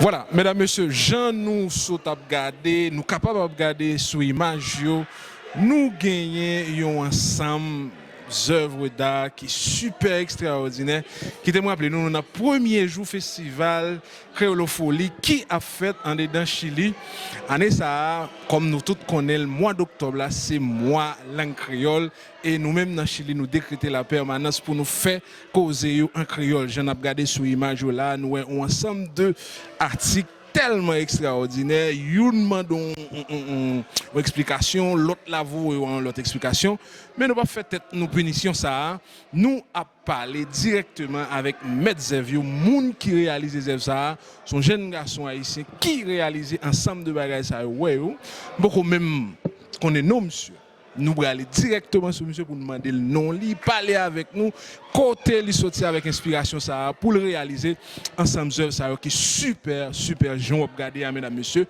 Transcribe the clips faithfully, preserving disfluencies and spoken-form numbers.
Vwala, medam, mesye, jan nou sot ap gade, nou kapab ap gade sou imaj yo, nou genyen yon ansanm zèv da ki sipè ekstraòdinè. Kite m raple nou, nou nan premye jou festival Kreyolofoli ki ap fèt andedan Chili. Ane sa a, kòm nou tout konnen l, mwa doktòb la, se mwa lang kreyòl. E nou menm nan Chili, nou dekrete lapèmanans pou nou fè koze yo an kreyòl. Jan n ap gade sou imaj yo la, nou wè yon ansanm de atik tèlman ekstraòdinè, youn mande yon, yon, yon, yon, yon eksplikasyon, lòt la voye yon lòt eksplikasyon. Men nou p ap fè tèt nou pinisyon sa a. Nou ap pale dirèkteman avèk mèt zèv yo, moun ki reyalize zèv sa a. Se yon jèn gason ayisyen ki reyalize ansanm de bagay sa yo. Wè yo. M poko menm konnen non misye. Nou prale dirèkteman sou misye pou n mande l non li, pale avèk nou, kote li soti avèk enspirasyon sa a pou l reyalize ansanm zèv sa yo ki sipè, sipè jan w ap gade a, medam, mesye.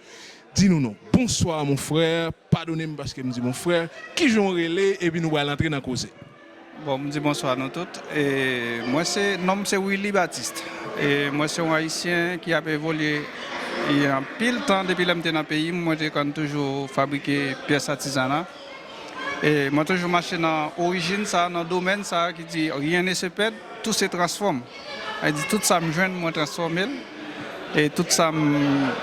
Di nou non. Bonswa, mon frè. Padone m paske m di mon frè. Kijan w rele? Epi nou pral antre nan koze. Bon, m di bonswa nou tout. E mwen se, non m se Willy Baptiste. E mwen se yon Ayisyen ki ap evolye, e anpil tan depi lè m te nan peyi m, mwen te konn toujou fabrike pyès atizana. E mwen toujou mache nan orijin sa, nan domèn sa ki di rien ne se perd, tout se transfòm. Sa vle di tout sa m jwenn, mwen transfòme l. E tout sa m,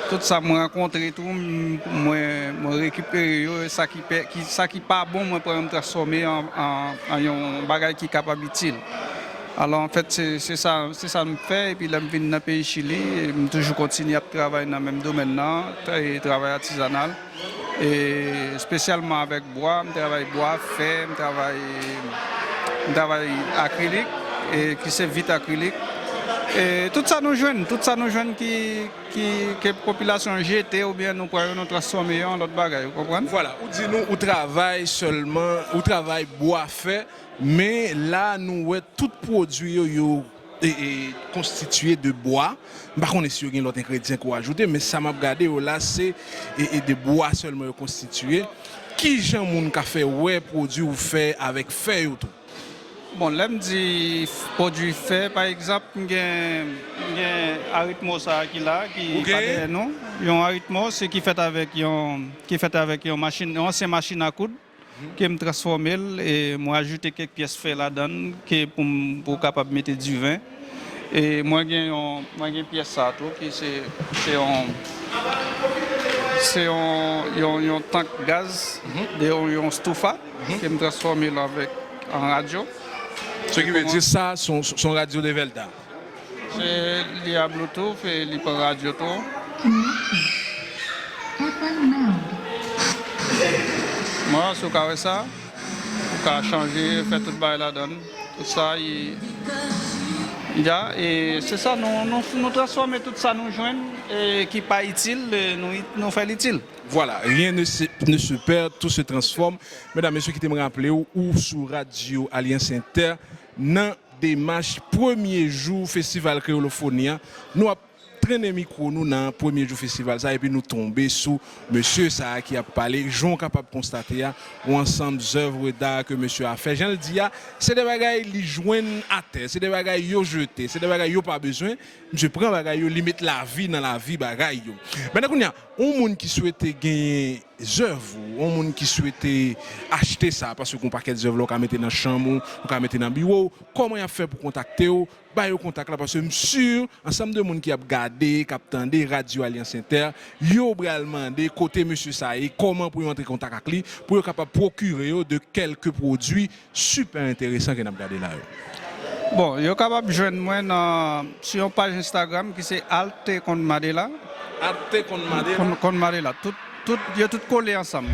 tout sa mwen rankontre tou, m, mwen, mwen rekipere yo. E sa ki pè, ki, sa ki pa bon, mwen pran yo, m transfòme an, an, an yon bagay ki kapab itil. Alò, anfèt, se, se sa, se sa m fè. Epi lè m vin nan peyi Chili, e m toujou kontinye ap travay nan menm domèn nan, tra-, e travay atizanal. E espesyalman avèk bwa, m travay bwa, fè, m travay, m travay akrilik, e ki se vit akrilik. E tout sa nou jwenn, tout sa nou jwenn ki, ki, ke popilasyon jete oubyen nou pran yo, nou transfòme yo an lòt bagay, ou konprann? Vwala, ou di nou ou travay sèlman, ou travay bwa, fè, men la nou wè tout pwodui yo, yo e, e, konstitye de bwa. M pa konnen si yo gen lòt engredyan ke w ajoute, men sa m ap gade yo la, se, e, e, de bwa sèlman yo konstitye. Kijan moun ka fè wè pwodui ou fè avèk fè yo tou? Bon, lè m di f-, pwodui fè, pa egzanp, m gen, m gen aritmo sa a ki la, ki pa dèyè nou. Yon aritmo, se ki fèt avèk yon, ki fèt avèk yon machin, yon ansyen machin a koud. Ke m transfòme l, e mwen ajoute kèk pyès fè ladan l, ke pou m, pou kapab mete diven. E mwen gen yon, mwen gen pyès sa tou, ki se, se yon, se yon, yon, yon tank gaz, de yon, yon stufa, ke m transfòme l avèk, an radyo. Ce qui veut dire sa, se yon, se yon radyo de Vèlta. Se, li a Bluetooth e li pran radyo tou. Mwen, si w ka wè sa, ou ka chanje, fè tout bagay ladan l. Tout sa, i, ya, e se sa, nou, nou, nou transfòme tout sa nou jwenn, e ki pa itil, e nou, nou fè l itil. Voilà, rien ne se, ne se perd, tout se transforme. Medam, mesye, kite m raple w, ou sou Radyo Alyans Entè, nan demach premye jou Festival Kreyolofoni an. Nou ap trennen mikwo nou nan premye jou festival sa, epi nou tonbe sou mesye sa a ki ap pale, jan w kapab konstate a, yon ansanm zèv da ke mesye a fè. Jan l di a, se de bagay li jwenn atè, se de bagay yo jete, se de bagay yo pa bezwen. Misye pran bagay yo, li met lavi nan lavi bagay yo. Mennen kounye a, yon moun ki swete genyen zèv ou, yon moun ki swete achte sa, paske gon pakèt zèv la ou ka mete nan chanm ou, ou ka mete nan biwo w, kòman y ap fè pou kontakte w? Ba yo kontak la, paske m si, ansanm de moun ki ap gade, k ap tande Radyo Alyans Entè, yo pral mande kote mesye sa ye, kòman pou yo antre kontak ak li, pou yo kapab pwokire yo de kèlke pwodui sipè enteresan ke n ap gade la yo. Bon, yo kapab jwenn mwen nan, sou yon paj Instagram ki se Arte con Madela. Arte con Madela. Con, con Madela. Tout, tout, yo tout kole ansanm.